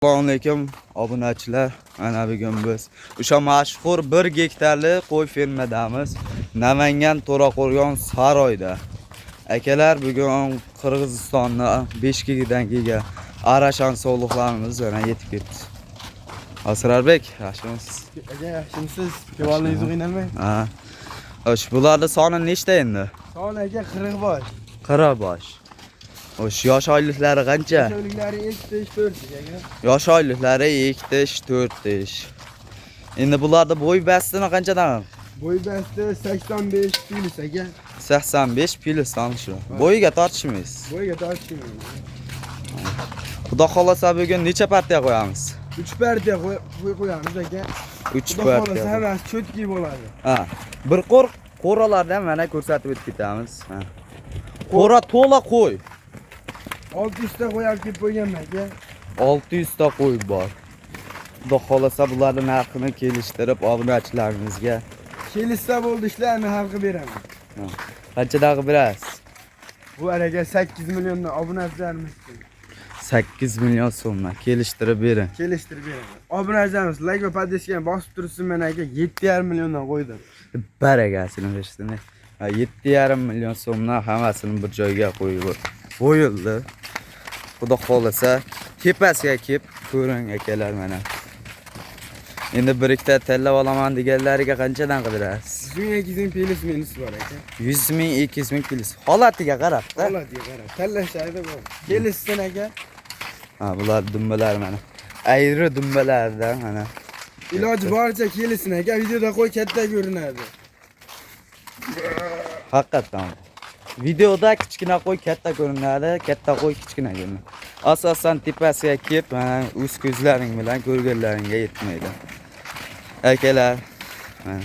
Assalomu alaykum, obunachilar. Mana bugun biz o'sha mashhur 1 gektarli qo'y fermadamiz. Namangan, To'raqo'rg'on saroyda. Akalar, bugun Qirg'izistonni Beshkekidan kelgan Arashan sog'liqlarimiz bilan yetib ketdi. Asrarbek, yaxshimisiz? Aka, yaxshimisiz? Kevolingizni qiynalmang. Ha. Xo'sh, bularning soni nechta endi? Son, aka, 40 bosh. 40 bosh. Xo'sh, yosh oyliklari qancha? Yoshliklari 2 tish, 4 tish, aka. Yosh oyliklari 2 tish, 4 tish. Endi bularda bo'y bastini qanchadan? Bo'y basti 85 plus, aka. 85 plus shu. Bo'yiga tortishmaysiz. Bo'yga tortishmayman. Xudo xolasa, bugun necha partiya qo'yamiz? 3 partiya qo'yamiz, aka. 3 Xudo xolasa, partiya. Hammasi чёткий bo'ladi. Ha. Bir qo'r qo'ralarni ham mana ko'rsatib o'tib ketamiz. Ha. Qo'ra to'la qo'y. 600 ta qo'y olib kelib qo'yganman, aka. 600 ta qo'y bor. Xudo xolasa, bularning narxini kelishtirib obunachilarimizga Kelishsa bo'ldi, ishlarni hal qilib beraman. Qanchadan qilib berasiz? Bu aka 8 milliondan obunachilarimiz uchun. 8 million so'mdan kelishtirib bering. Kelishtirib beraman. Obunachilarimiz like va подписка ni bosib tursin, men, aka, 7,5 milliondan qo'ydim. Barakasini bersin. Ha, 7,5 million so'mdan hammasini bir joyga qo'yib qo'yildi. Xudo xolasa, tepasiga kelib ko'ring, akalar, mana. Endi bir ikkita tanlab olaman deganlariga qanchadan qilib berasiz? 100 ming, 200 ming плюс минус bor, aka. 100 ming, 200 ming плюс. Holatiga qarab-da. Holatiga qarab tanlashadi bu. Kelishsin, aka. Ha, bular dumbalar mana. Ayri dumbalardan mana. Iloji boricha kelishsin, aka. Videoda qo'y katta ko'rinadi. Haqiqatdan. Videoda kichkina qo'y katta ko'rinadi, katta qo'y kichkina ko'rinadi. Asosan tepasiga kelib, mana o'z ko'zlaring bilan ko'rganlaringga yetmaydi. Akalar, mana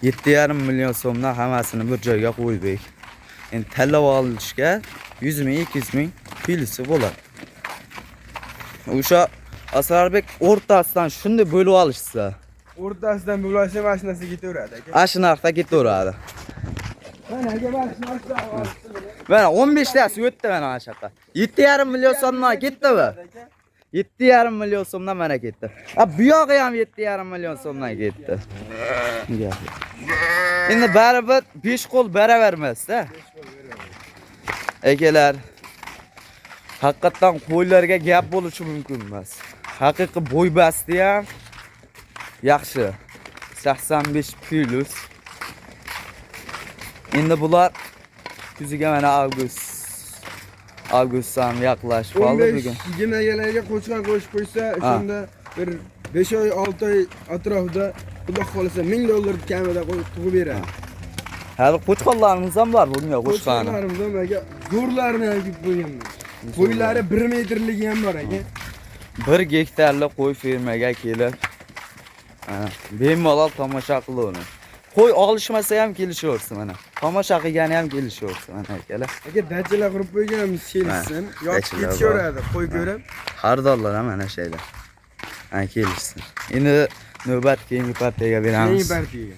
7,5 million so'mdan hammasini bir joyga qo'ydik. Endi tanlab olishga 100 ming, 200 ming плюс i bo'ladi. O'sha Asrarbek o'rtasidan shunday bo'lib olishsa, O'rtasidan bo'lsa, mashinasi ketaveradi, aka. Ana shu narxda ketaveradi. Mana, aka, mana shu narsa. Mana 15 tasi o'tdi mana shu yoqqa. 7,5 million so'mdan ketdimi? 7,5 million so'mdan mana ketdi. Ha, bu yog'i ham 7,5 million so'mdan ketdi. Gap. Endi baribir 5 qo'l baravar emas-da. Akalar, haqiqatdan qo'ylarga gap bo'lishi mumkin emas. Haqiqiy bo'y basti ham yaxshi. 85 plus. Endi bular kuziga mana avgust ham yaqinlashib qoldi 15 bugun. 20 galarga qo'chqor qo'shib qo'ysa, o'shanda bir 5 oy, 6 oy atrofida, Xudo xolasa, 1000 dollar kamida qo'y tug'ib beradi. Hali qo'chqorlarimiz ham bor bunga qo'shqani. Qo'chqorlarimiz ham, aka, zo'rlarini ham kelib qo'yganman. Qo'ylari 1 metrligi ham bor, aka. 1 gektarli qo'y fermaga kelib, ha, bemalol tomosha qilaveradi. Qo'y olishmasa ham kelishaversin mana. Tomosha qilgani ham kelishaversin mana, akalar. Aka, dachalar qurib qo'yganmiz, kelishsin. Yoki dachalar bor. Ketishaveradi qo'y ko'rib. Xaridorlar ham mana shaylar. Ha, kelishsin. Endi navbat keyingi partiyaga beramiz. Keyingi partiyaga.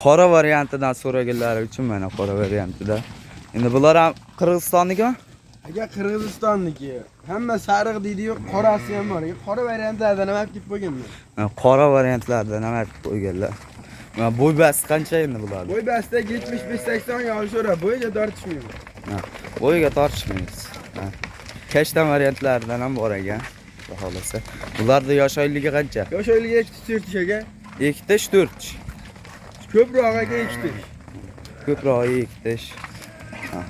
Qora variantidan so'raganlari uchun mana qora variantida. Endi bular ham Qirg'izistonnikimi? Aka, Qirg'izistonniki. Hamma sariq deydi-yu, qorasi ham bor. Aka, qora variantlardan ham olib kelib qo'yganman. Ha, qora variantlardan ham aytib qo'yganlar. Mana bo'y basti qancha endi bularni? Bo'y bastida 75-80 yolishaveradi. Bo'yiga tortishmayman. Ha, bo'yiga tortishmaymiz. Ha. Kashtan variantlaridan ham bor ekan. Xudo xolasa. Bularda yosh oyligi qancha? Yosh oyligi 2 tish, 4 tish, aka. 2 tish, 4 tish. Ko'proq, aka, 2 tish. Ko'prog'i 2 tish. Ha.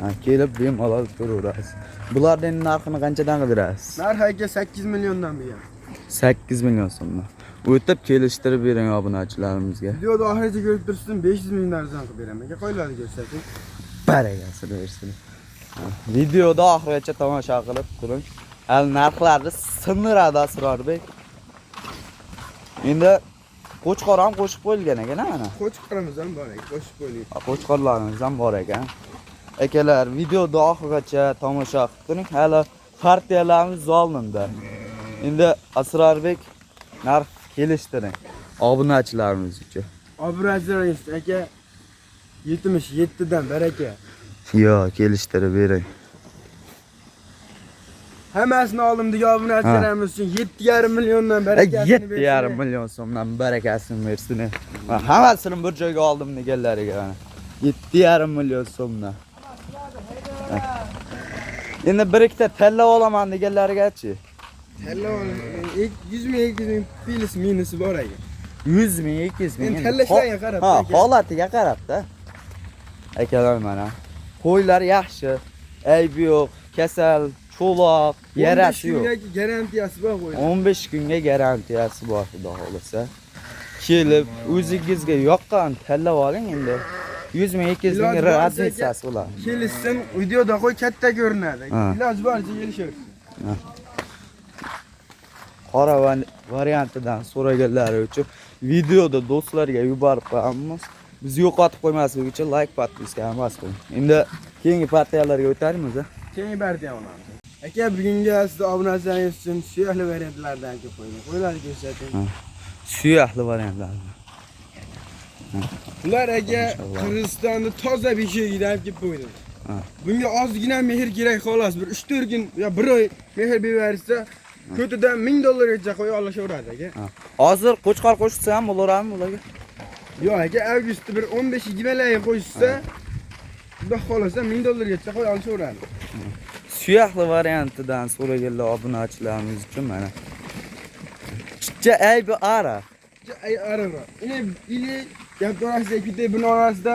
Ha, kelib bemalol ko'raverasiz. Bularning endi narxini qanchadan qilib berasiz? Narxi, aka, 8 milliondan bu ham. 8 million so'mdan. O'tib kelishtirib bering obunachilarimizga. Videoda oxirigacha ko'rib tursin, 500 mingdan arzon qilib beraman. Aka, qo'ylarni ko'rsating. Barakasini bersin. Ha, videoda oxirigacha tomosha qilib turing. Hali narxlarni sindiradi Asrorbek. Endi qo'chqor ham qo'shib qo'yilgan ekan, ha, mana. Qo'chqorimiz ham bor, aka, qo'shib qo'ydik. Qo'chqorlarimiz ham bor ekan. Akalar, videoda oxirigacha tomosha qilib turing. Hali partiyalarimiz oldinda. Endi Asrorbek, narx kelishtiring obunachilarimiz uchun. Obunachilaringiz, aka, 77 dan baraka. Yo, kelishtirib bering. Hammasini oldim degan obunachilarimiz uchun 7,5 milliondan barakasini bersin. 7,5 million so'mdan barakasini bersin. Hammasini bir joyga oldim deganlariga mana. 7,5 million so'mdan. Endi bir ikkita tanlab olaman deganlarigachi? Tanlab 100 ming, 200 ming plus minusi bor aka. 100 ming, 200 ming. Endi tanlashlarga qarab. Ha, holatiga qarab-da. Akalar mana. Qo'ylar yaxshi, aybi yo'q, kasal, cho'loq, yarasi yo'q. 15 kunga garantiyasi bor qo'ylar. 15 kunga garantiyasi bor, xudo xolasa. Kelib o'zingizga yoqqan tanlab oling endi. 100 ming, 200 ming razницasi bo'ladi. Kelishsin, videoda qo'y katta ko'rinadi. Iloji boricha kelishaversin. Qora variantidan so'raganlari uchun videoda do'stlarga yuborib qo'yamiz. Biz yo'qotib qo'ymaslik uchun like, podpiska ham bosib qo'ying. Endi keyingi partiyalarga o'tarmiz. Keyingi partiya olamiz. Aka, bugungi sizni obunachilaringiz uchun suyakli variantlardan kelib qo'ying. Qo'ylarni ko'rsating. Suyakli variantlar. Bular aka Qirg'izistonda toza beshigidan kelib qo'ydim. Bunga ozgina mehr kerak xolos. Bir 3-4 kun yo 1 oy mehr bersa, ko'tidan $1000 gacha qo'ya olashaveradi aka. Hozir qo'chqor qo'shsa ham bo'laveradimi ularga? Yo'q aka, avgustda bir 15-20 lay qo'shsa, xudo xolasa $1000 gacha qo'ya olashaveradi. Suyakli variantidan so'raganlar obunachilarimiz uchun mana. Chicha aybi ara. Ay ara bor. Ili gap orasida ikkita buni orasida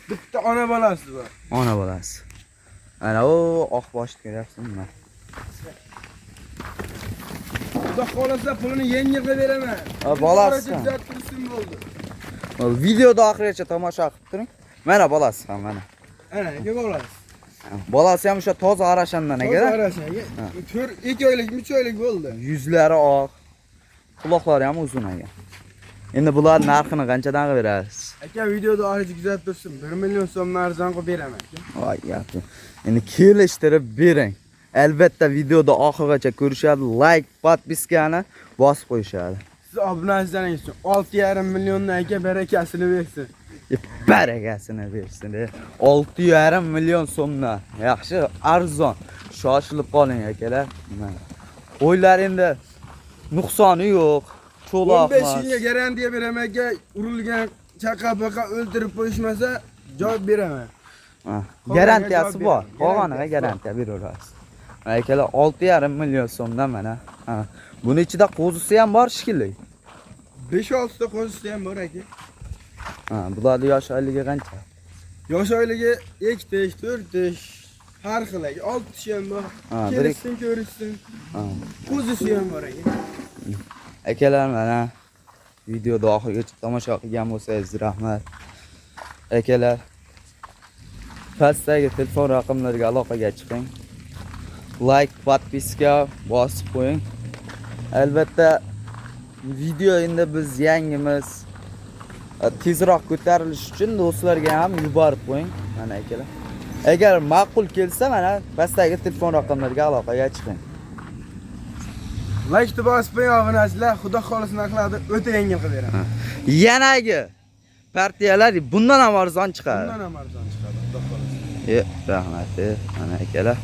bitta ona bolasi bor. Ona bolasi. Ana u oq boshni ko'ryapsizmi? Xudo xolasa pulini yengil qilib beraman. Bolasi. Tursin bo'ldi. Videoda oxirigacha tomosha qilib turing. Mana bolasi ham mana. Ana, aka bolasi. Bolasi ham o'sha toza arashandan aka. Toza arashan aka. 4 2 oylik, 3 oylik bo'ldi. Yuzlari oq, quloqlari ham uzun aka. Endi bular narxini qanchadan qilib berasiz? Aka, videoda oxirigacha kuzatib tursin. 1 million so'mdan arzon qilib beraman aka. Voy gapim. Endi kelishtirib bering. Albatta videoda oxirigacha ko'rishadi, like, podpiskani bosib qo'yishadi. Siz obunachilaringiz uchun 6,5 milliondan aka barakasini bersin. Barakasini bersin. 6,5 million so'mdan. Yaxshi, arzon. Shoshilib qoling akalar. Qo'ylar endi nuqsoni yo'q. Cho'loq 15 kunga garantiya beraman aka, urilgan chaqa-paqa o'ldirib qo'yishmasa javob beraman. Garantiyasi bor. Qog'oniga garantiya beraverasiz. Akalar 6,5 million so'mdan mana. Buni ichida qo'zisi ham bor shekilli. 5-6 ta qo'zisi ham bor aka. Bularning yosh oyligi qancha? Yosh oyligi 2 tish, 4 tish, har xil aka. 6 tish ham bor. Kelishsin, ko'rishsin. Qo'zisi ham bor aka. Akalar mana videoda oxirigacha tomosha qilgan bo'lsangiz rahmat. Akalar, pastdagi telefon raqamlariga aloqaga chiqing. Like, podpiska bosib qo'ying. Albatta video endi biz yangimiz. Tezroq ko'tarilish uchun do'stlarga ham yuborib qo'ying. Mana akalar. Agar ma'qul kelsa mana pastdagi telefon raqamlariga aloqaga chiqing. Like bosib qo'ying obunachilar, xudo xolasa narxlarni o'ta yengil qilib beraman. Yanagi partiyalar bundan ham arzon chiqadi. Bundan ham arzon chiqadi, xudo xolasa. Rahmat, mana akalar.